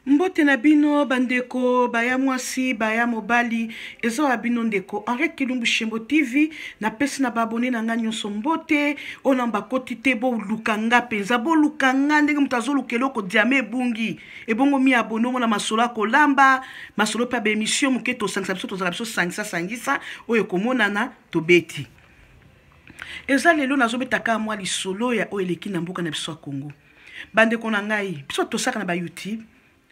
Mbote na bino bandeko baya mwasi baya mobali, eza wa bino ndeko Henriette Kilumbu Shembo TV. Napesi na baabone na nga nyonso mbote. Oyo na bakoti te, boluka nga mpenza, boluka nga ndenge moto azoluka eloko diame ebungi ebongo. Mi abone, omona masolo ya kolamba, masolo mpe ya baemission moke tosangisa biso, tozala biso sangisa sangisa oyo ekomonana tobeti. Eza lelo nazobeta kaka mwa lisolo ya oyo eleki na mboka na biso ya Congo. Bandeko na ngai, biso tosaka na ba YouTube,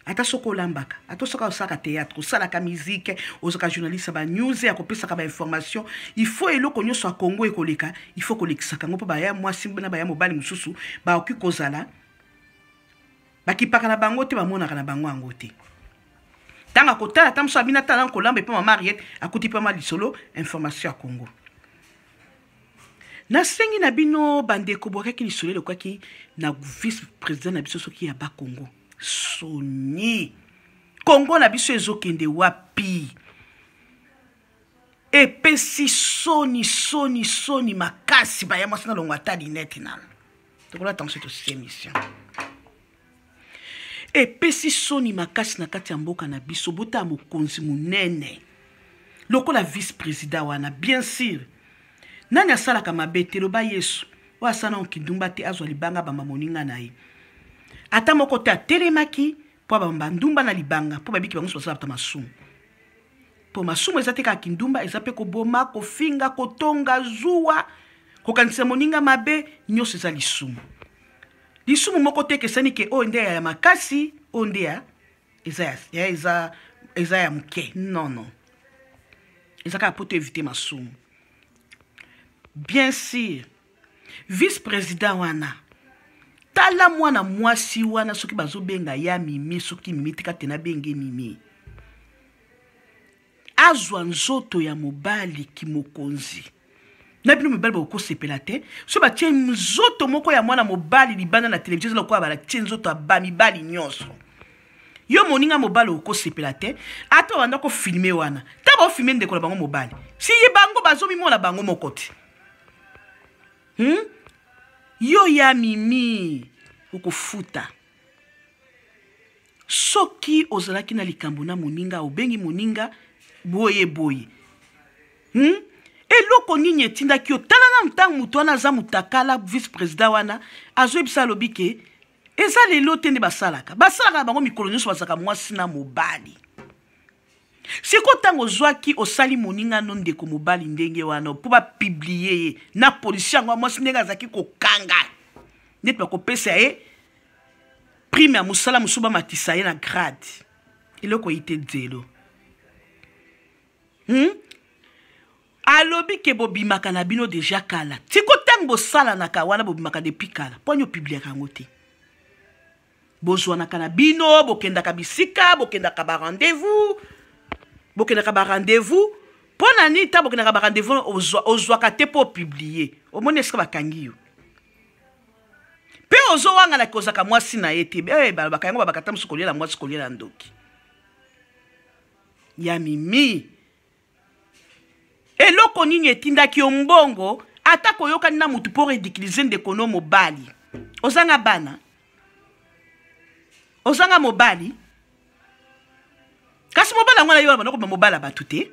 ata soki olambaka, ata soki osalaka théâtre, osalaka musique, ozalaka journaliste ya ba news, ya kopesaka ba information, il faut eloko nyonso ya Congo ekoleka, il faut kolekisaka yango, mpo baya mwasi na baya mobali mosusu bakoki kozala bakipaka na bango te, bamonaka na bango yango te. Ntango akotala, ata mosusu abina tala kolamba epa mama Ariette, akuti mpe mwa lisolo information ya Congo. Nasengi na bino bandeko, bwakaki lisolo elokaki na vice président na biso soki ya Bakongo. Soni, Kongo na biso ezokende wapi? Epesi soni, soni, soni makasi. Baya mwasi na longo ata linete nano tokola tension tosisi émission. Epesi soni makasi na kati ya mboka na biso. Botala mokonzi monene lokola vice président wana. Bien sûr, nani asalaka mabe te? Loba Yesu oyo asala nano kindumba te, azwa libanga bamba moninga na ye. Ata moko te atelemaki mpo abamba ndumba na libanga, mpo babiki bango nyonso basala bato masumu. Mpo masumu eza te kaka kindumba, eza mpe koboma, kofinga, kotonga, zuwa, kokanisa moninga mabe, nyonso eza lisumu. Lisumu moko te ekesani ke oyo nde ya makasi, oyo nde ya eza ya eza eza ya moke. Non, non, eza kaka mpo to éviter masumu. Bien sûr, vice président wana, tala mwana mwasi wana, soki bazobenga ya Mimi, soki Mimi tika te, nabenge Mimi, azwa nzoto ya mobali kimokonzi na bino mibali bakokosepela te. So batie nzoto moko ya mwana mobali libanda na televizio, eza lokola batie nzoto ya bamibali nyonso. Yo moninga mobali okosepela te, ata babanda kofilme wana, ta baofilme ndeko na bango mobali, si ye bango bazomimona bango moko te. Yo ya Mimi okofuta. Soki ozalaki na likambo na moninga, obengi moninga boye boye, Eloko nini etindaki yo? Tala na ntango moto wana aza motakala, vice président wana azoyebisa, alobi ke eza lelo te nde basalaka, basalaka na bango mikolo nyonso, bazalaka mwasi na mobali. Sikoyo ntango ozwaki osali moninga no ndeko mobali ndenge wana mpo bapublier ye na polisi yango ya mwasi, ndenge azalaki kokanga neti bakopesa ye prime ya mosala mosusu, bamatisa ye na grade, eloko ye te nzelo, Alobi ke bobimaka na bino deja kala. Tiko ntango bosalanaka wana, bobimaka depuis kala, mpo ani opubliaka yango te? Bozwanaka na bino, bokendaka bisika, bokendaka ba rendez-vous, bokendaka ba rendez-vous. Mpo na nini ntango bokendaka ba rendez-vous ozwaka te mpo opublier? Omoni esika bakangi yo mpe ozowanganaki ozalaka mwasi na ye te. Balobaka yango, babaka ta mosu koliela mwasi, koliela ndoki ya Mimi. Eloko nini etindaki yo? Mbongo, ata koyokani na motu mpo ridiculiser ndeko no mobali. Ozanga bana, ozanga mobali, kasi mobali yango na yo wana banda kobima mobali ya bato te.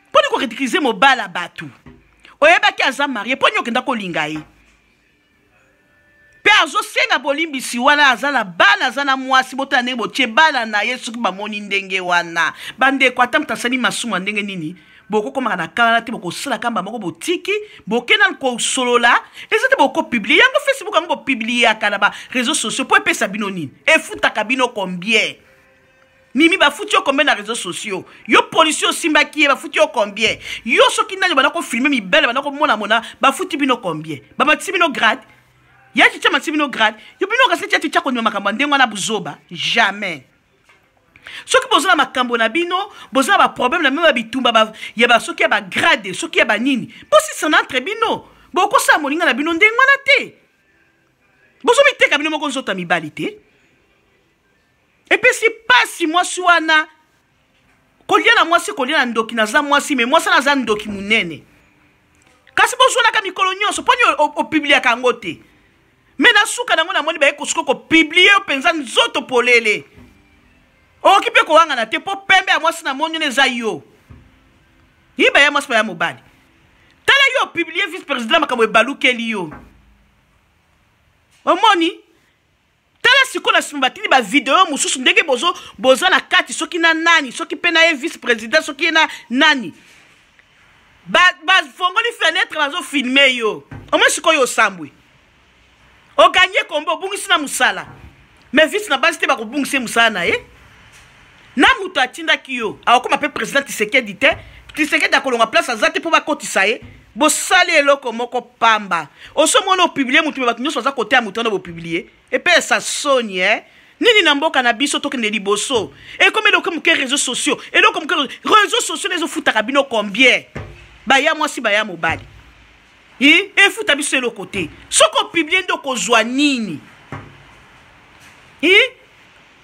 Mpo ni koridiculiser mobali ya bato? Oyebaki aza marié, mpo nini okenda kolinga ye? Mpe azosenga bolimbisi wana, aza na bana, aza na mwasi. Botala ndenge botie bana na ye soki bamoni ndenge wana. Bandeko, ata moto asali masumu ya ndenge nini, bokokomaka na kala te, bokosala kamba moko, botiki, bokenda kosolola. Eza te bokopublier yango Facebook, yango bopubliaka na ba réseaux sociaux mpo epesa bino nini? Efutaka bino combien? Mimi, bafuti yo combien na réseaux sociaux? Yo policier osimbaki ye, bafuti yo combien? Yo soki nani banda kofilmer mibele, banda komonamona, bafuti bino combien? Bamatisi bino grade? Ya Chicha matisi bino grade? Yo bino kasi tia Chicha kondima makambo ya ndenge wana, buzoba, jamais. Soki boza na makambo na bino, boza na baproblème na bino ya bitumba ya basoki ya bagrade, soki ya banini, bosisana entre bino. Bokosala moninga na bino ndenge wana te. Bozomiteka bino moko nzoto ya mibali te. Epesi pasi mwasi wana kolia na mwasi, kolia na ndoki. Naza mwasi, me mwasi wana aza ndoki monene. Kasi bozwanaka mikolo nyonso, mpo nini opubliaka yango te? Me na suka nango namoni baye kosuka kopublier yo mpenza nzoto polele. Okoki mpe kowangana te mpo pembe ya mwasi na moni wana eza yo. Yiba ya mwasi pa ya mobali. Tala yo opublie vice president makambo ebalukeli yo. Omoni? Tala sikoyo na nsima batindi ba video mosusu ndenge bozo boza na kati soki na nani soki mpe na ye vice president soki ye na nani bafongoli ba fenetre bazofilme yo omoi sikoyo osambwe oganye kombe obungisi na mosala mais vice na basi te bakobungisa ye mosala na ye na moto atindaki yo akokoma mpe président tisekedi te tisekedi akolonga place aza te mpo bakotisa ye bosali eloko moko pamba osomona opublie moto me bato nyonso baza kote ya moto wana bopublie epesa soni eh? nini na mboka na biso tokende liboso ekomi eloko moke réseau sociaux eloko moke réseau sociaux nde ezofutaka bino combien baya mwasi baya mobali efuta biso eloko te soki opublie nde okozwa nini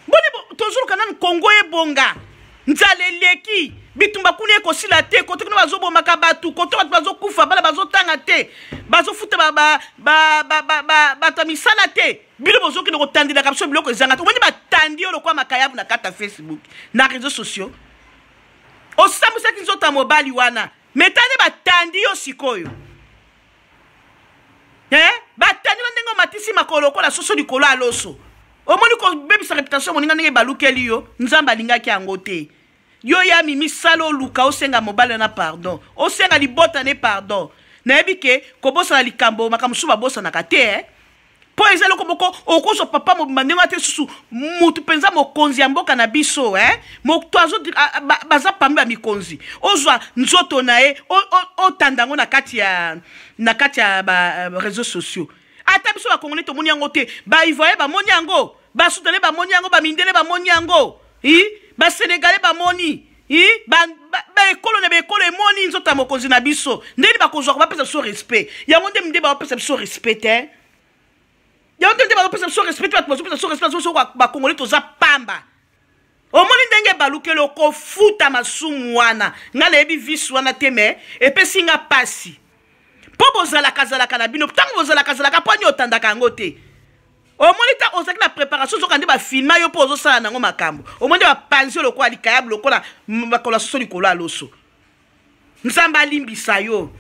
boni tozoluka nanu kongo ebonga nzala eleki bitumba kuna ekosila te kote kuna bazobomaka bato kote bato bazokufa bana bazotanga te bazofuta bato ya misala te bino bozokende kotandelaka biso biloko ezanga te omoni batandi yo lokola makayabu na kati ya facebook na réseau sociaux osambwisaki nzoto ya mobali wana metane batandi yo sikoyo eh? batandi yo ndenge omatisi makolo lokola soso likolo ya loso omoni kobebisa reputation moninga ndenge ebalukeli yo nzambe alingaki yango te yo ya mimi sala oluka osenga mobali na pardon osenga libota ne pardon nayebi ke kobosana likambo makambo mosusu babosanaka te eh? mpo eza eloko moko okozwa papa mobimba ndenge wana te susu motu mpenza mokonzi ya mboka na biso eh? moto baza pambe ya mikonzi ozwa nzoto na ye otanda yango na kati ya na kati ya ba euh, réseaux sociaux ata biso bakongole tomoni yango te baivoye bamoni yango basudane bamoni yango bamindele bamoni yango basenegale bamoni baekolo na baekolo emoni nzoto ya mokonzi na biso ndeni bakozwaka bapesa biso respect yango nde nde bapesa biso respect te yango nde nde bazopesa biso respect te bato bazopesa biso respect biso bakongole toza pamba omoni ndenge ebalukeli okofuta masumu wana ngai nayebi visi wana te me epesi nga mpasi mpo bozalakazalaka na bino ntango bozalakazalaka mpo ani otandaka yango te omoni ta ozalaki na préparation ozoka nde bafilma yo mpo ozosala nango makambo omoni nde bapanzi yo lokola likayabu lokola makolo ya soso likolo ya loso nzambe alimbisa yo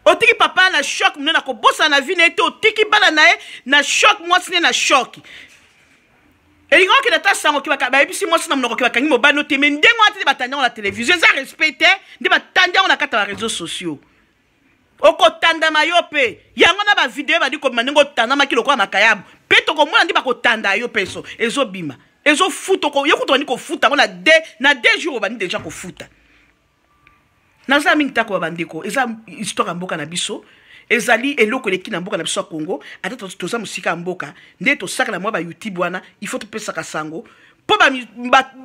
otiki papa na choc monene akobosana na vi na ye te otiki bana na ye na choc mwasi ne na choc elingi okende ata sango bayebisi mwasi na monoko ke bakangi mobali no te me ndenge wana te nde batandi yango na televizio eza respect te nde batandi yango na kati ya bareseau sociaux okotandama yo mpe yango na bavideo ebandi kobima ndenge otandamaki lokola makayabu mpe tokomona nde bakotanda yo mpe so ezobima ezofuta yo kutu obandi kofuta yango na de na de jour obandi deja kofuta naza mingi tako ya bandeko eza histoire ya mboka na biso ezali eloko eleki na mboka na biso ya congo ata toza mosika ya mboka nde tosaka na mwa ba youtube wana il faut topesaka sango mpo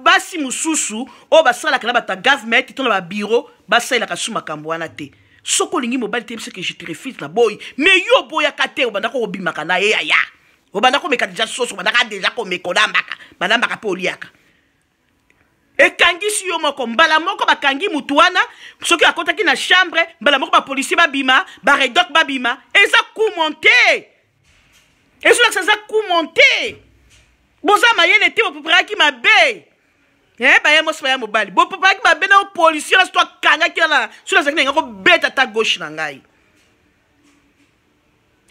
basi mosusu oyo basalaka na bato ya government to na babiro basalelaka su makambo wana te soki olingi mobali te yebisa ke je te refuse na boyi mais yo oboyaka te obandaka kobimaka na ye yaya obanda komeka deja soso obandaka deja komeka olambaka balambaka mpe oliaka ekangisi yo moko mbala moko bakangi mutu wana soki akotaki na chambre mbala moko bapolisier babima baredoc babima eza coup monte ezolakisa eza coup monte boza mayele te bopreparaki mabe eh, baya mwasi baya mobali bopreparaki mabe na policier na soto akangaki na soki nazalaki na ngai kobeta ata gauche na ngai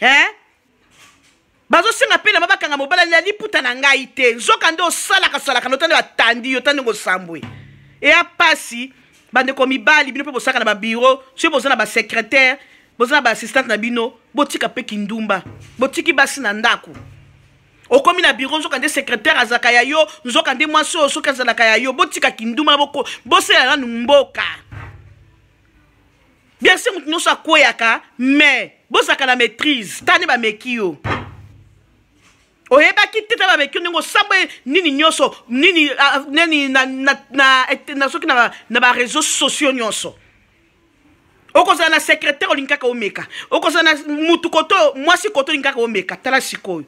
eh? bazosenga mpe na bakanga mobali na liputa na ngai te nzoka nde osalaka salaka nota nde batandi yo ta ndenge osambwe eya pasi bandeko mibali bino mpe bosalaka na babiro soki boza na basecretaire boza na baassistante na bino botika mpe kindumba botiki basi na ndako okomi na biro nzoka nde secretaire azalaka ya yo nzoka nde mwasi oyo soki azalaka ya yo botika kindumba bosela nanu mboka bien sûr moto nyonso akweyaka mais bozalaka na maîtrise ta nde bameki yo oyebaki te ta bameki yo ndenge osambo nini nyonso nini nini na, na, na, na soki na, na bareseau sociaux nyonso okozala na secrétaire olingi kaka omeka okozala na mutu koto mwasi koto olingi kaka omeka tala sikoyo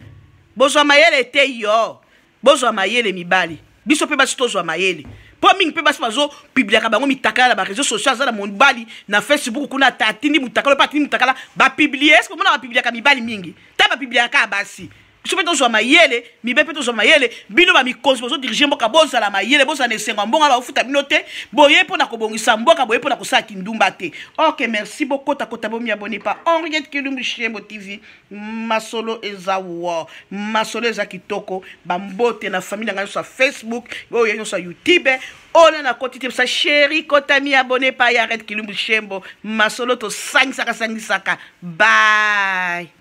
bozwa mayele te yo bozwa mayele mibali biso mpe basi tozwa mayele mpo mingi mpe basi bazopibliaka bango mitakala na bareseau sociaux aza na mobali na facebook kuna ata atindi mutakala mpe atindi mutakala bapiblie eske omona bapibliaka mibali mingi ta bapibliaka kaka basi. Biso mpe tozwa mayele, mibe mpe tozwa mayele. Bino bamikonzi bozodirige mboka, bozala mayele, bozala na esengo ya mbongo baofuta bino te. Boye mpo na kobongisa mboka, boye mpo na kosala kindumba te. Ok, merci. Bokotakota, bomiabone pa Henriette Kilumbu Shembo TV. Masolo eza wo, masolo eza kitoko. Bambote na famille na ngai nyonso ya Facebook, oyo nyonso ya YouTube, oyo nakoti te. Sa chérie, kota, mi abonne pa ya Henriette Kilumbu Shembo. Masolo tosangisaka sangisaka. Bye.